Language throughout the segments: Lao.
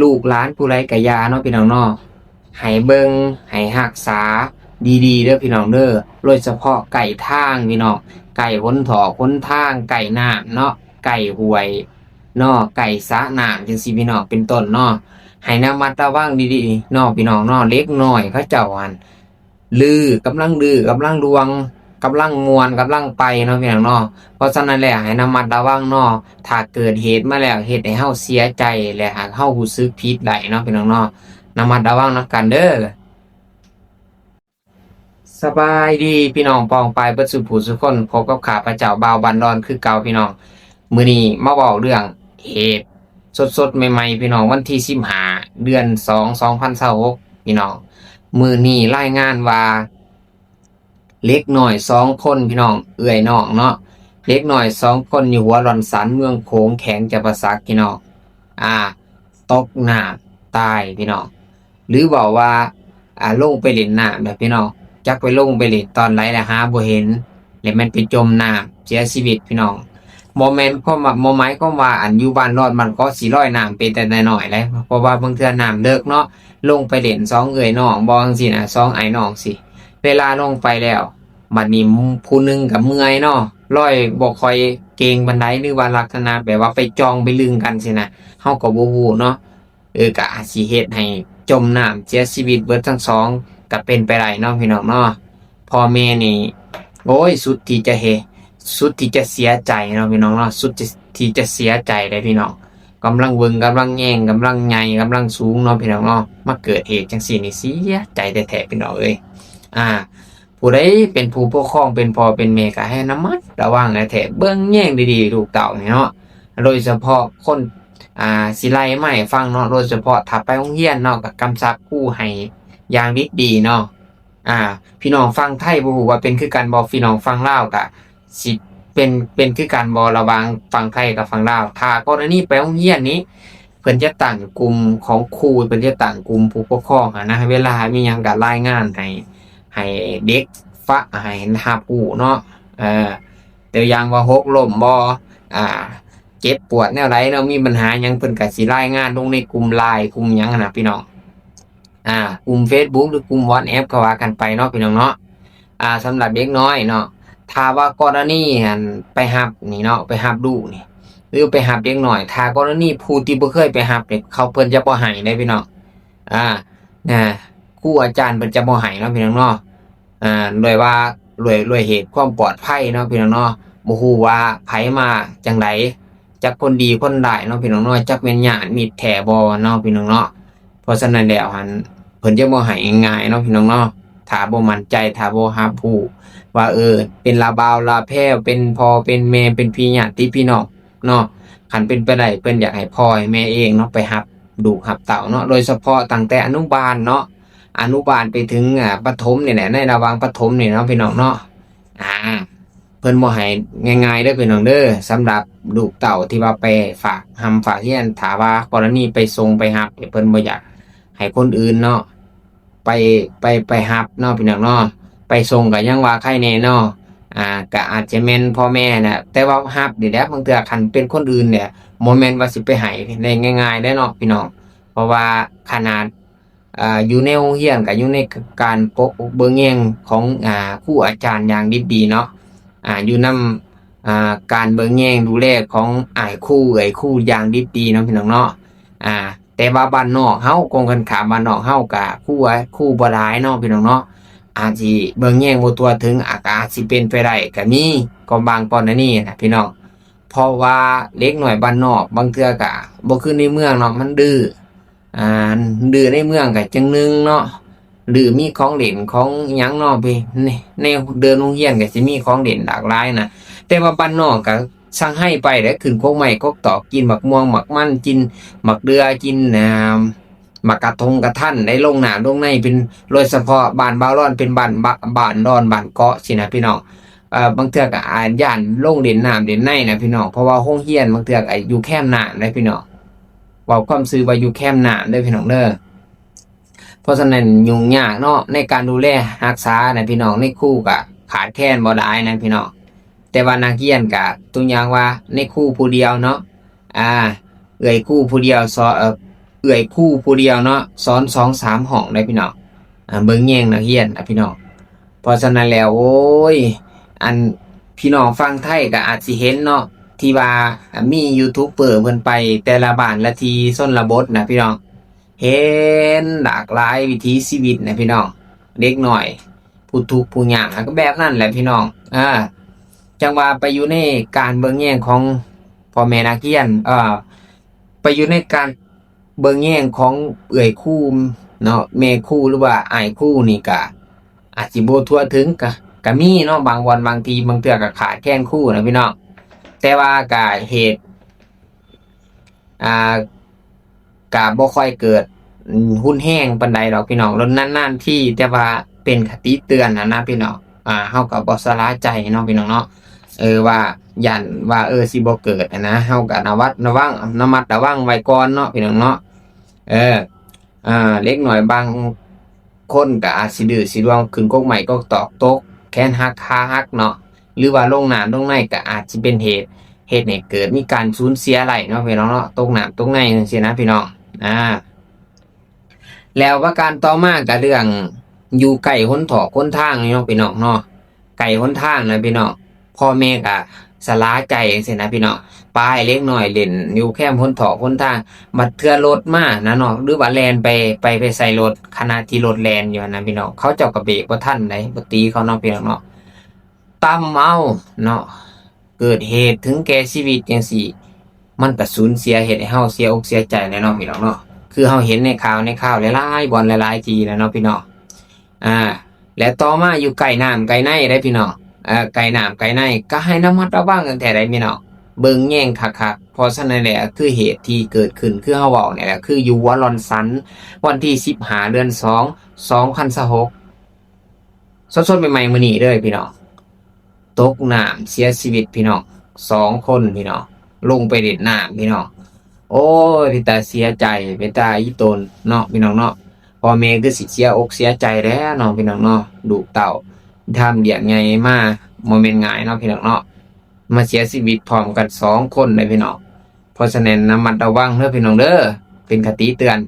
ລູກຫຼານຜູ້ໃດກະຢ່າເນາະພີ່ນ້ອງເນາະ ໃຫ້ເບິ່ງໃຫ້ຮັກສາດີໆເດີພີ່ນ້ອງເດີ ໂດຍສະເພາະໃກ້ທາງພີ່ນ້ອງ ໃກ້ຫົນຖອກຫົນທາງ ໃກ້ນ້ຳເນາະ ໃກ້ຫ້ວຍເນາະ ໃກ້ສະນ້ຳຈັ່ງຊີ້ພີ່ນ້ອງ ເປັນຕົ້ນເນາະ ໃຫ້ລະມັດລະວັງດີໆເນາະພີ່ນ້ອງເນາະ ເດັກນ້ອຍເຂົາເຈົ້າຫັ້ນ ລື ກຳລັງລື ກຳລັງລວງ ກຳລັງມ່ວນ ກຳລັງໄປເນາະພີ່ນ້ອງເນາະ ເພາະສະນັ້ນແລ້ວໃຫ້ລະມັດລະວັງເນາະ ຖ້າເກີດເຫດມາແລ້ວເຮັດໃຫ້ເຮົາເສຍໃຈ ແລະ ຫາກເຮົາຮູ້ສຶກຜິດໄດ້ເນາະພີ່ນ້ອງເນາະ ລະມັດລະວັງນຳກັນເດີ. ສະບາຍດີພີ່ນ້ອງປ້ອງປາຍເບິດສູ່ຜູ້ສູ່ຄົນ ພົບກັບຂ້າພະເຈົ້າບ່າວບ້ານດອນຄືເກົ່າພີ່ນ້ອງ ມື້ນີ້ມາເວົ້າເລື່ອງເຫດສົດໆໃໝ່ໆພີ່ນ້ອງ ວັນທີສິບຫ້າ ເດືອນສອງ ສອງພັນຊາວຫົກ ພີ່ນ້ອງ ມື້ນີ້ລາຍງານວ່າ ເດັກນ້ອຍສອງຄົນພີ່ນ້ອງ ເອື້ອຍນ້ອງເນາະ ເດັກນ້ອຍສອງຄົນຢູ່ຫົວດອນສັນ ເມືອງໂຂງ ແຂວງຈຳປາສັກພີ່ນ້ອງ ອ່າ ຕົກນ້ຳຕາຍພີ່ນ້ອງ ຫຼືເວົ້າວ່າ ອ່າ ລົງໄປຫຼິ້ນນ້ຳແຫຼະພີ່ນ້ອງ ຈັກໄປລົງໄປຫຼິ້ນຕອນໃດແລ້ວຫາບໍ່ເຫັນ ແລ້ວແມ່ນໄປຈົມນ້ຳເສຍຊີວິດພີ່ນ້ອງ ບໍ່ແມ່ນຄວາມວ່າ ບໍ່ໝາຍຄວາມວ່າ ອັນ ຢູ່ບ້ານດອນບ້ານເກາະຊິລອຍນ້ຳເປັນແຕ່ນ້ອຍໆເດ້ ເພາະວ່າບາງເທື່ອນ້ຳເລິກເນາະ ລົງໄປຫຼິ້ນສອງເອື້ອຍນ້ອງບໍ່ ຈັ່ງຊີ້ນະ ສອງອ້າຍນ້ອງຊີ້ ເວລາລົງໄປແລ້ວ ບັດນີ້ຜູ້ໜຶ່ງກໍເມື່ອຍເນາະ ລອຍບໍ່ຄ່ອຍເກັ່ງປານໃດ ຫຼືວ່າລັກສະນະແບບວ່າໄປຈ່ອງໄປລຶ້ງກັນຊີ້ນະ ເຮົາກໍບໍ່ຮູ້ເນາະ ເອີ ກໍອາດຊິເຮັດໃຫ້ຈົມນ້ຳເສຍຊີວິດເບິດທັງສອງ ກໍເປັນໄປໄດ້ເນາະພີ່ນ້ອງເນາະ ພໍ່ແມ່ນີ້ ໂອ້ຍ ສຸດທີ່ຈະເຮ ສຸດທີ່ຈະເສຍໃຈເນາະພີ່ນ້ອງເນາະ ສຸດທີ່ຈະເສຍໃຈເດ້ພີ່ນ້ອງ ກຳລັງເບິ່ງ ກຳລັງແຍງ ກຳລັງໃຫຍ່ ກຳລັງສູງເນາະພີ່ນ້ອງເນາະ ມາເກີດເຫດຈັ່ງຊີ້ນີ້ເສຍໃຈແທ້ໆພີ່ນ້ອງເອີຍ ອ່າ ຜູ້ໃດເປັນຜູ້ປົກຄອງ ເປັນພໍ່ເປັນແມ່ ກໍໃຫ້ລະມັດລະວັງແທ້ໆ ເບິ່ງແຍງດີໆລູກເຕົ້ານີ້ເນາະ ໂດຍສະເພາະຄົນ ອ່າ ຊິໄລ່ມາໃຫ້ຟັງເນາະ ໂດຍສະເພາະຖ້າໄປໂຮງຮຽນເນາະ ກໍກຳຊັບຄູໃຫ້ຢ່າງດິບດີເນາະ ອ່າ ພີ່ນ້ອງຝັ່ງໄທບໍ່ຮູ້ວ່າເປັນຄືກັນບໍ່ ພີ່ນ້ອງຝັ່ງລາວກະຊິເປັນ ເປັນຄືກັນບໍ່ ລະຫວ່າງຝັ່ງໄທກັບຝັ່ງລາວ ຖ້າກໍລະນີໄປໂຮງຮຽນນີ້ ເພິ່ນຈະຕັ້ງກຸ່ມຂອງຄູ ເພິ່ນຈະຕັ້ງກຸ່ມຜູ້ປົກຄອງຫັ້ນນະ ເວລາມີຫຍັງກະລາຍງານໃຫ້ ໃຫ້ເດັກຟັງ ໃຫ້ຮັບຮູ້ເນາະ ເອີ ຕົວຢ່າງວ່າຫົກລົ້ມບໍ່ ອ່າ ເຈັບປວດແນວໃດເນາະ ມີບັນຫາຫຍັງ ເພິ່ນກະຊິລາຍງານລົງໃນກຸ່ມລາຍ ກຸ່ມຫຍັງຫັ້ນນະພີ່ນ້ອງ ອ່າ ກຸ່ມເຟສບຸກ ຫຼື ກຸ່ມວັອດແອັບ ກໍວ່າກັນໄປເນາະພີ່ນ້ອງເນາະ ອ່າ ສຳລັບເດັກນ້ອຍເນາະ ຖ້າວ່າກໍລະນີ ອັນ ໄປຮັບນີ້ເນາະ ໄປຮັບລູກນີ້ ຫຼື ໄປຮັບເດັກນ້ອຍ ຖ້າກໍລະນີຜູ້ທີ່ບໍ່ເຄີຍໄປຮັບນີ້ ເຂົາ ເພິ່ນຈະບໍ່ໃຫ້ເດ້ພີ່ນ້ອງ ອ່າ ນະ ຄູອາຈານເພິ່ນຈະບໍ່ໃຫ້ເນາະພີ່ນ້ອງເນາະ ອ່າ ດ້ວຍວ່າ ດ້ວຍ ດ້ວຍເຫດຄວາມປອດໄພເນາະພີ່ນ້ອງເນາະ ບໍ່ຮູ້ວ່າໃຜມາຈັ່ງໃດ ຈັກຄົນດີຄົນຮ້າຍເນາະພີ່ນ້ອງເນາະ ຈັກແມ່ນຍາດມິດແທ້ບໍ່ເນາະພີ່ນ້ອງເນາະ ເພາະສະນັ້ນແລ້ວຫັ້ນ ເພິ່ນຈະບໍ່ໃຫ້ງ່າຍໆເນາະພີ່ນ້ອງເນາະ ຖ້າບໍ່ໝັ້ນໃຈ ຖ້າບໍ່ຮັບຮູ້ວ່າ ເອີ ເປັນລາບ່າວລາແພ້ວ ເປັນພໍ່ເປັນແມ່ ເປັນພີ່ຍາດຕິພີ່ນ້ອງເນາະ ຄັນເປັນໄປໄດ້ ເພິ່ນຢາກໃຫ້ພໍ່ໃຫ້ແມ່ເອງເນາະ ໄປຮັບລູກຮັບເຕົ້າເນາະ ໂດຍສະເພາະຕັ້ງແຕ່ອະນຸບານເນາະ ອະນຸບານໄປເຖິງ ອ່າ ປະຖົມນີ້ແຫຼະ ໃນລະຫວ່າງປະຖົມນີ້ເນາະພີ່ນ້ອງເນາະ ອ່າ ເພິ່ນບໍ່ໃຫ້ງ່າຍໆເດີພີ່ນ້ອງເດີ ສຳລັບລູກເຕົ້າທີ່ວ່າໄປຝາກຮ່ຳຝາກຮຽນ ຖ້າວ່າກໍລະນີໄປສົ່ງໄປຮັບ ເພິ່ນບໍ່ຢາກໃຫ້ຄົນອື່ນເນາະ ໄປ ໄປ ໄປຮັບເນາະພີ່ນ້ອງເນາະ ໄປສົ່ງກໍຍັງວ່າໃຄແດ່ເນາະ ອ່າ ກໍອາດຈະແມ່ນພໍ່ແມ່ນະ ແຕ່ວ່າຮັບນີ້ແຫຼະ ບາງເທື່ອຄັນເປັນຄົນອື່ນແຫຼະ ບໍ່ແມ່ນວ່າຊິໄປໃຫ້ໄດ້ງ່າຍໆເດ້ເນາະພີ່ນ້ອງ ເພາະວ່າຂະໜາດ ອ່າ ຢູ່ໃນໂຮງຮຽນກໍຢູ່ໃນການປົກເບິ່ງແຍງຂອງ ອ່າ ຄູອາຈານຢ່າງດິບດີເນາະ ອ່າ ຢູ່ນຳ ອ່າ ການເບິ່ງແຍງດູແລຂອງອ້າຍຄູ ເອື້ອຍຄູຢ່າງດິບດີເນາະພີ່ນ້ອງເນາະ ອ່າ ແຕ່ວ່າບ້ານນອກເຮົາ ກົງກັນຂ້າມບ້ານນອກເຮົາກະຄູ ຄູບໍ່ຫຼາຍເນາະພີ່ນ້ອງເນາະ ອາດຊິເບິ່ງແຍງບໍ່ທົ່ວເຖິງ ອາດ ອາດຊິເປັນໄປໄດ້ກະມີ ກໍບາງກໍລະນີນະພີ່ນ້ອງ ເພາະວ່າເດັກນ້ອຍບ້ານນອກບາງເທື່ອກະບໍ່ຄືໃນເມືອງເນາະ ມັນດື້ ອ່າ ດື້ໃນເມືອງກະຈັ່ງໜຶ່ງເນາະ ດື້ມີຂອງຫຼິ້ນຂອງຫຍັງເນາະ ໃນ ໃນເດີ່ນໂຮງຮຽນກະຊິມີຂອງຫຼິ້ນຫຼາກຫຼາຍນະ ແຕ່ວ່າບ້ານນອກກະ ຊ່າງໃຫ້ໄປແຫຼະ ຂຶ້ນກົກໄມ້ກົກຕອກ ກິນໝາກມ່ວງໝາກມັນ ກິນໝາກເດື່ອ ກິນ ອ່າ ໝາກກະທົງກະທັນ ໄດ້ລົງນ້ຳລົງໃນ ເປັນ ໂດຍສະເພາະບ້ານບ່າວດອນ ເປັນບ້ານ ບ້ານ ບ້ານດອນບ້ານເກາະຊີ້ນະພີ່ນ້ອງ ເອີ ບາງເທື່ອກໍອາດຢ້ານລົງຫຼິ້ນນ້ຳຫຼິ້ນໃນນະພີ່ນ້ອງ ເພາະວ່າໂຮງຮຽນບາງເທື່ອກໍຢູ່ແຄມນ້ຳເດ້ພີ່ນ້ອງ ເວົ້າຄວາມຊື່ວ່າຢູ່ແຄມນ້ຳເດີພີ່ນ້ອງເດີ ເພາະສະນັ້ນຫຍຸ້ງຍາກເນາະ ໃນການດູແລຮັກສານະພີ່ນ້ອງ ໃນຄູກະຂາດແຄນບໍ່ຫຼາຍນະພີ່ນ້ອງ ແຕ່ວ່ານັກຮຽນກະຕົວຢ່າງວ່າໃນຄູຜູ້ດຽວເນາະ ອ່າ ເອື້ອຍຄູຜູ້ດຽວ ສອນ ເອີ ເອື້ອຍຄູຜູ້ດຽວເນາະ ສອນສອງສາມຫ້ອງເດ້ພີ່ນ້ອງ ເບິ່ງແຍງນັກຮຽນນະພີ່ນ້ອງ. ເພາະສະນັ້ນແລ້ວ ໂອ້ຍ ອັນ ພີ່ນ້ອງຝັ່ງໄທກໍອາດຊິເຫັນເນາະ ທີ່ວ່າມີຢູທູບເບີເພິ່ນໄປແຕ່ລະບ້ານລະທີ່ຊົນນະບົດນະພີ່ນ້ອງ ເຫັນຫຼາກຫຼາຍວິຖີຊີວິດນະພີ່ນ້ອງ ເດັກນ້ອຍ ຜູ້ທຸກຜູ້ຍາກ ກໍແບບນັ້ນແຫຼະພີ່ນ້ອງ. ເອີ ຈັ່ງວ່າໄປຢູ່ໃນການເບິ່ງແຍງຂອງພໍ່ແມ່ນັກຮຽນ ເອີ ໄປຢູ່ໃນການເບິ່ງແຍງຂອງເອື້ອຍຄູເນາະ ແມ່ຄູ ຫຼືວ່າອ້າຍຄູນີ້ກະອາດຊິບໍ່ທົ່ວເຖິງ ກະ ກະມີເນາະ ບາງບ່ອນບາງທີ ບາງເທື່ອກະຂາດແຄນຄູນະພີ່ນ້ອງ. ແຕ່ວ່າກະເຫດ ອ່າ ກະບໍ່ຄ່ອຍເກີດ ອືມ ຮຸນແຮງປານໃດດອກພີ່ນ້ອງ ນານໆທີ ແຕ່ວ່າເປັນຄະຕິເຕືອນຫັ້ນນະພີ່ນ້ອງ. ອ່າ ເຮົາກໍບໍ່ຊະລາໃຈເນາະພີ່ນ້ອງເນາະ ເອີ ວ່າຢ້ານວ່າ ເອີ ຊິບໍ່ເກີດຫັ້ນນະ ເຮົາກໍລະມັດລະວັງ ລະມັດລະວັງໄວ້ກ່ອນເນາະພີ່ນ້ອງເນາະ. ເອີ ອ່າ ເດັກນ້ອຍບາງຄົນກໍອາດຊິດື້ຊິດວງ ຂຶ້ນກົກໄມ້ກົກຕອກຕົກ ແຂນຫັກຂາຫັກເນາະ ຫຼືວ່າລົງນ້ຳລົງໃນ ກໍອາດຊິເປັນເຫດ ເຮັດໃຫ້ເກີດມີການສູນເສຍໄດ້ເນາະພີ່ນ້ອງເນາະ ຕົກນ້ຳຕົກໃນຈັ່ງຊີ້ນະພີ່ນ້ອງ. ອ່າ ແລ້ວປະການຕໍ່ມາກໍເລື່ອງຢູ່ໃກ້ຫົນຖອກຫົນທາງເນາະພີ່ນ້ອງເນາະ ໃກ້ຫົນທາງນະພີ່ນ້ອງ ພໍ່ແມ່ກໍຊະລາໃຈຈັ່ງຊີ້ນະພີ່ນ້ອງ ປະໃຫ້ເດັກນ້ອຍຫຼິ້ນຢູ່ແຄມຫົນຖອກຫົນທາງ ບັດເທື່ອລົດມານະເນາະ ຫຼືວ່າແລ່ນໄປ ໄປ ໄປໃສ່ລົດ ຂະນະທີ່ລົດແລ່ນຢູ່ຫັ້ນນະພີ່ນ້ອງ ເຂົາເຈົ້າກໍເບຣກບໍ່ທັນໃດ ບໍ່ຕີເຂົາເນາະພີ່ນ້ອງເນາະ ຕຳເອົາເນາະ ເກີດເຫດເຖິງແກ່ຊີວິດຈັ່ງຊີ້ ມັນກະສູນເສຍ ເຮັດໃຫ້ເຮົາເສຍອົກເສຍໃຈແຫຼະເນາະພີ່ນ້ອງເນາະ ຄືເຮົາເຫັນໃນຂ່າວ ໃນຂ່າວຫຼາຍໆບ່ອນຫຼາຍໆທີ່ແລ້ວເນາະພີ່ນ້ອງ. ອ່າ ແລະຕໍ່ມາຢູ່ໃກ້ນ້ຳໃກ້ໃນເດ້ພີ່ນ້ອງ ເອີ ໃກ້ນ້ຳໃກ້ໃນກໍໃຫ້ລະມັດລະວັງຕັ້ງແຕ່ໃດພີ່ນ້ອງ ເບິ່ງແຍງຄັກໆ. ເພາະສະນັ້ນແຫຼະ ຄືເຫດທີ່ເກີດຂຶ້ນ ຄືເຮົາເວົ້ານີ້ແຫຼະ ຄືຢູ່ຫົວລອນສັນ ວັນທີສິບຫ້າ ເດືອນສອງ ສອງພັນຊາວຫົກ ສົດໆໃໝ່ໆມື້ນີ້ເດີພີ່ນ້ອງ ຕົກນ້ຳເສຍຊີວິດພີ່ນ້ອງ ສອງຄົນພີ່ນ້ອງ ລົງໄປຫຼິ້ນນ້ຳພີ່ນ້ອງ. ໂອ້ຍ ເປັນຕາເສຍໃຈ ເປັນຕາອີ່ຕົນເນາະພີ່ນ້ອງເນາະ ພໍ່ແມ່ຄືຊິເສຍອົກເສຍໃຈແຫຼະເນາະພີ່ນ້ອງເນາະ ລູກເຕົ້າທຳລ້ຽງໃຫຍ່ມາ ບໍ່ແມ່ນງ່າຍເນາະພີ່ນ້ອງເນາະ ມາເສຍຊີວິດພ້ອມກັນສອງຄົນເດ້ພີ່ນ້ອງ. ເພາະສະນັ້ນ ລະມັດລະວັງເດີພີ່ນ້ອງເດີ ເປັນຄະຕິເຕືອນ.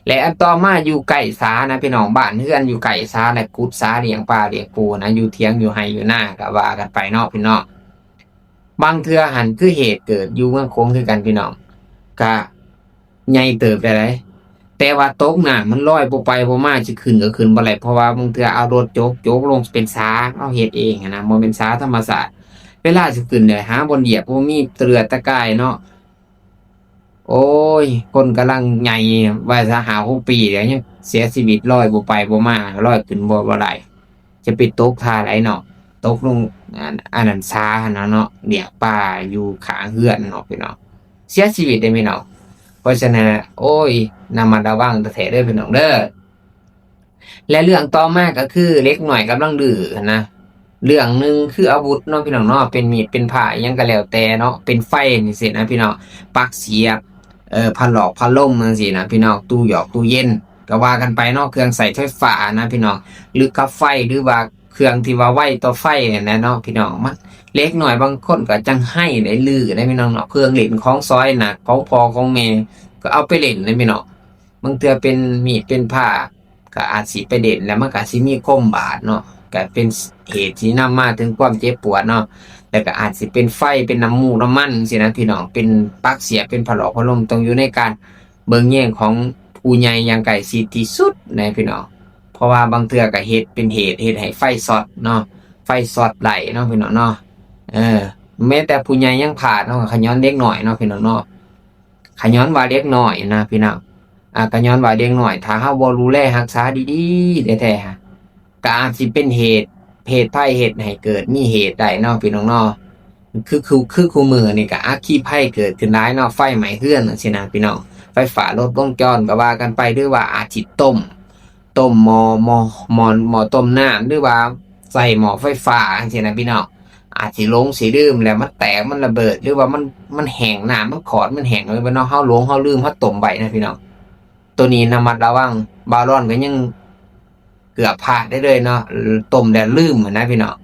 ແລະອັນຕໍ່ມາຢູ່ໃກ້ສານະພີ່ນ້ອງ ບ້ານເຮືອນຢູ່ໃກ້ສາ ແລະຂຸດສາລ້ຽງປາລ້ຽງປູນະ ຢູ່ຖຽງຢູ່ໄຮ່ຢູ່ນາກໍວ່າກັນໄປເນາະພີ່ນ້ອງ. ບາງເທື່ອຫັ້ນຄືເຫດເກີດຢູ່ເມືອງໂຂງຄືກັນພີ່ນ້ອງ ກະໃຫຍ່ເຕີບໄດ້ ແຕ່ວ່າຕົກນ້ຳມັນລອຍບໍ່ໄປບໍ່ມາ ຊິຂຶ້ນກໍຂຶ້ນບໍ່ໄດ້ ເພາະວ່າບາງເທື່ອເອົາລົດຈົກ ຈົກລົງເປັນສາ ເຮົາເຮັດເອງຫັ້ນນະ ບໍ່ແມ່ນສາທຳມະຊາດ. ເວລາຊິຂຶ້ນໄດ້ຫາບ່ອນຢຽບບໍ່ມີ ຕະເລືອດຕະກາຍເນາະ. ໂອ້ຍ ຄົນກຳລັງໃຫຍ່ ວ່າຊະ ຫ້າຫົກປີແລ້ວ ຍັງເສຍຊີວິດລອຍບໍ່ໄປບໍ່ມາ ລອຍຂຶ້ນບໍ່ ບໍ່ໄດ້ ຈະໄປຕົກທ່າໃດເນາະ ຕົກລົງ ອັນ ອັນນັ້ນສາຫັ້ນນະເນາະ ລ້ຽງປາຢູ່ຂ້າງເຮືອນເນາະພີ່ນ້ອງ ເສຍຊີວິດເດ້ພີ່ນ້ອງ. ເພາະສະນັ້ນ ໂອ້ຍ ລະມັດລະວັງແທ້ໆເດີພີ່ນ້ອງເດີ. ແລະເລື່ອງຕໍ່ມາກໍຄືເດັກນ້ອຍກຳລັງດື້ຫັ້ນນະ ເລື່ອງໜຶ່ງຄືອາວຸດເນາະພີ່ນ້ອງເນາະ ເປັນມີດເປັນພ້າອີ່ຫຍັງກໍແລ້ວແຕ່ເນາະ ເປັນໄຟຈັ່ງຊີ້ນະພີ່ນ້ອງ ປັກສຽບ ເອີ ພັດຫຼອກພັດລົມຈັ່ງຊີ້ນະພີ່ນ້ອງ ຕູ້ຢອກຕູ້ເຢັນກໍວ່າກັນໄປເນາະ ເຄື່ອງໃຊ້ໄຟຟ້ານະພີ່ນ້ອງ ຫຼືກັບໄຟ ຫຼືວ່າເຄື່ອງທີ່ວ່າໄວຕໍ່ໄຟຫັ້ນແຫຼະເນາະພີ່ນ້ອງ. ມັນ ເດັກນ້ອຍບາງຄົນກໍຈັ່ງໄຫ້ໄດ້ ດື້ໄດ້ພີ່ນ້ອງເນາະ ເຄື່ອງຫຼິ້ນຂອງສອຍໜັກຂອງພໍ່ຂອງແມ່ກໍເອົາໄປຫຼິ້ນເດ້ພີ່ນ້ອງ. ບາງເທື່ອເປັນມີດເປັນພ້າ ກໍອາດຊິໄປຫຼິ້ນ ແລ້ວມັນກໍຊິມີຄົມບາດເນາະ ກໍເປັນເຫດທີ່ນຳມາເຖິງຄວາມເຈັບປວດເນາະ ແລ້ວກໍອາດຊິເປັນໄຟ ເປັນນ້ຳມູກນ້ຳມັນຈັ່ງຊີ້ນະພີ່ນ້ອງ ເປັນປັກສຽບ ເປັນຜະຫຼອກຜະລົມ ຕ້ອງຢູ່ໃນການເບິ່ງແຍງຂອງຜູ້ໃຫຍ່ຢ່າງໃກ້ຊິດທີ່ສຸດນະພີ່ນ້ອງ. ເພາະວ່າບາງເທື່ອກໍເຮັດເປັນເຫດ ເຮັດໃຫ້ໄຟຊັອດເນາະ ໄຟຊັອດໄດ້ເນາະພີ່ນ້ອງເນາະ. ເອີ ແມ້ແຕ່ຜູ້ໃຫຍ່ຍັງພາດເນາະ ກໍຍ້ອນເດັກນ້ອຍເນາະພີ່ນ້ອງເນາະ ກໍຍ້ອນວ່າເດັກນ້ອຍນະພີ່ນ້ອງ ອ່າ ກໍຍ້ອນວ່າເດັກນ້ອຍ ຖ້າເຮົາບໍ່ດູແລຮັກສາດີໆແທ້ໆ ກໍອາດຊິເປັນເຫດ ເຫດໄພ ເຮັດໃຫ້ເກີດມີເຫດໄດ້ເນາະພີ່ນ້ອງເນາະ. ຄື ຄື ຄືຄູ່ມື້ນີ້ກໍອັກຄີໄພເກີດຂຶ້ນຫຼາຍເນາະ ໄຟໄໝ້ເຮືອນຈັ່ງຊີ້ນະພີ່ນ້ອງ ໄຟຟ້າລັດວົງຈອນກໍວ່າກັນໄປ ຫຼືວ່າອາດຊິຕົ້ມ ຕົ້ມໝໍ້ ໝໍ້ ໝໍ້ ໝໍ້ຕົ້ມນ້ຳ ຫຼືວ່າໃສ່ໝໍ້ໄຟຟ້າຈັ່ງຊີ້ນະພີ່ນ້ອງ ອາດຊິຫຼົງຊິລືມ ແລ້ວມັນແຕກມັນລະເບີດ ຫຼືວ່າມັນ ມັນແຫ້ງ ນ້ຳມັນຂອດ ມັນແຫ້ງເລີຍເນາະ ເຮົາຫຼົງເຮົາລືມ ເຮົາຕົ້ມໄວ້ນະພີ່ນ້ອງ. ໂຕນີ້ລະມັດລະວັງ ບ່າວລອນກໍຍັງເກືອບພາດໄດ້ເລີຍເນາະ ຕົ້ມແລ້ວລືມຫັ້ນນະພີ່ນ້ອງ.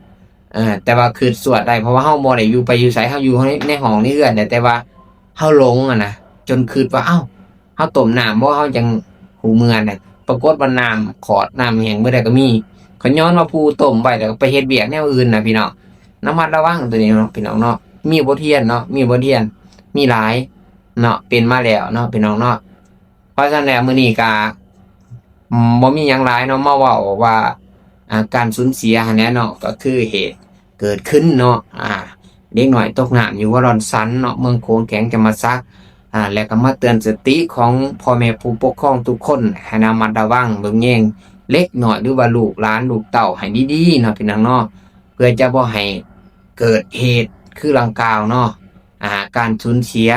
ເອີ ແຕ່ວ່າຄິດຊວດໄດ້ ເພາະວ່າເຮົາບໍ່ໄດ້ຢູ່ໄປຢູ່ໃສ ເຮົາຢູ່ໃນ ໃນຫ້ອງໃນເຮືອນແຫຼະ ແຕ່ວ່າເຮົາຫຼົງຫັ້ນນະ ຈົນຄິດວ່າ ເອົ້າ ເຮົາຕົ້ມນ້ຳບໍ່ ເຮົາຈັ່ງຮູ້ເມື່ອນະ ປາກົດວ່ານ້ຳຂອດ ນ້ຳແຫ້ງເບິດແລ້ວກໍມີ. ກໍຍ້ອນວ່າຜູ້ຕົ້ມໄວ້ ແລ້ວກໍໄປເຮັດວຽກແນວອື່ນນະພີ່ນ້ອງ. ລະມັດລະວັງໂຕນີ້ເນາະ ພີ່ນ້ອງເນາະ. ມີບົດຮຽນເນາະ ມີບົດຮຽນ ມີຫຼາຍເນາະ ເປັນມາແລ້ວເນາະ ພີ່ນ້ອງເນາະ. ເພາະສະນັ້ນແຫຼະ ມື້ນີ້ກະ ອືມ ບໍ່ມີຫຍັງຫຼາຍເນາະ ມາເວົ້າວ່າ ອ່າ ການສູນເສຍຫັ້ນແຫຼະເນາະ ກໍຄືເຫດເກີດຂຶ້ນເນາະ ອ່າ ເດັກນ້ອຍຕົກນ້ຳຢູ່ວາລອນສັນເນາະ ເມືອງໂຂງ ແຂວງຈຳປາສັກ ອ່າ ແລ້ວກໍມາເຕືອນສະຕິຂອງພໍ່ແມ່ຜູ້ປົກຄອງທຸກຄົນ ໃຫ້ລະມັດລະວັງເບິ່ງແຍງເດັກນ້ອຍ ຫຼືວ່າລູກຫຼານລູກເຕົ້າໃຫ້ດີໆເນາະ ພີ່ນ້ອງເນາະ ເພື່ອຈະບໍ່ໃຫ້ເກີດເຫດຄືດັ່ງກ່າວເນາະ ອ່າ ການສູນເສຍ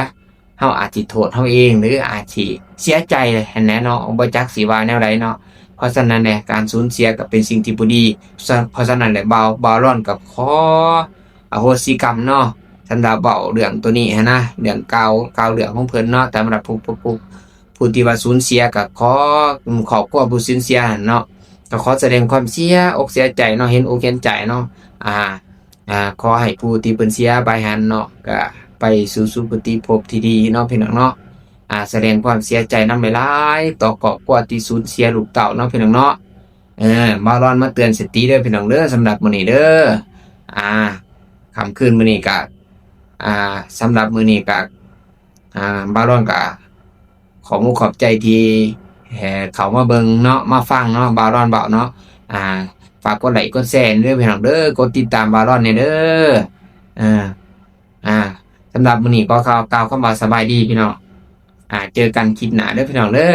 ເຮົາອາດຊິໂທດເຮົາເອງ ຫຼືອາດຊິເສຍໃຈຫັ້ນແຫຼະເນາະ ບໍ່ຈັກຊິວ່າແນວໃດເນາະ. ເພາະສະນັ້ນແຫຼະ ການສູນເສຍກໍເປັນສິ່ງທີ່ບໍ່ດີ. ສະ ເພາະສະນັ້ນແຫຼະ ບ່າວ ບ່າວລອນກໍຂໍອະໂຫສິກຳເນາະ ສຳລັບເວົ້າເລື່ອງໂຕນີ້ຫັ້ນນະ ເລື່ອງກ່າວ ກ່າວເລື່ອງຂອງເພິ່ນເນາະ ສຳລັບຜູ້ ຜູ້ ຜູ້ ຜູ້ທີ່ວ່າສູນເສຍ ກໍຂໍ ຄອບຄົວຜູ້ສູນເສຍຫັ້ນເນາະ ກໍຂໍສະແດງຄວາມເສຍອົກເສຍໃຈເນາະ ເຫັນອົກເຫັນໃຈເນາະ ອ່າ ອ່າ ຂໍໃຫ້ຜູ້ທີ່ເພິ່ນເສຍໄປຫັ້ນເນາະ ກະໄປສູ່ສຸຄະຕິພົບທີ່ດີເນາະ ພີ່ນ້ອງເນາະ. ອ່າ ສະແດງຄວາມເສຍໃຈນຳຫຼາຍໆ ຕໍ່ຄອບຄົວທີ່ສູນເສຍລູກເຕົ້າເນາະ ພີ່ນ້ອງເນາະ. ເອີ ບ່າວລອນມາເຕືອນສະຕິເດີ ພີ່ນ້ອງເດີ ສຳລັບມື້ນີ້ເດີ. ອ່າ ຄ່ຳຄືນມື້ນີ້ກະ ອ່າ ສຳລັບມື້ນີ້ກະ ອ່າ ບ່າວລອນກະຂອບອົກຂອບໃຈທີ່ ເອີ ເຂົ້າມາເບິ່ງເນາະ ມາຟັງເນາະ ບ່າວລອນເວົ້າເນາະ. ອ່າ ຝາກກົດໄລກົດແຊເດີ ພີ່ນ້ອງເດີ ກົດຕິດຕາມບ່າວລອນແດ່ເດີ. ເອີ ອ່າ ສຳລັບມື້ນີ້ຂໍກ່າວ ກ່າວຄຳວ່າສະບາຍດີ ພີ່ນ້ອງ. ອ່າ ເຈີກັນຄລິບໜ້າເດີ ພີ່ນ້ອງເດີ.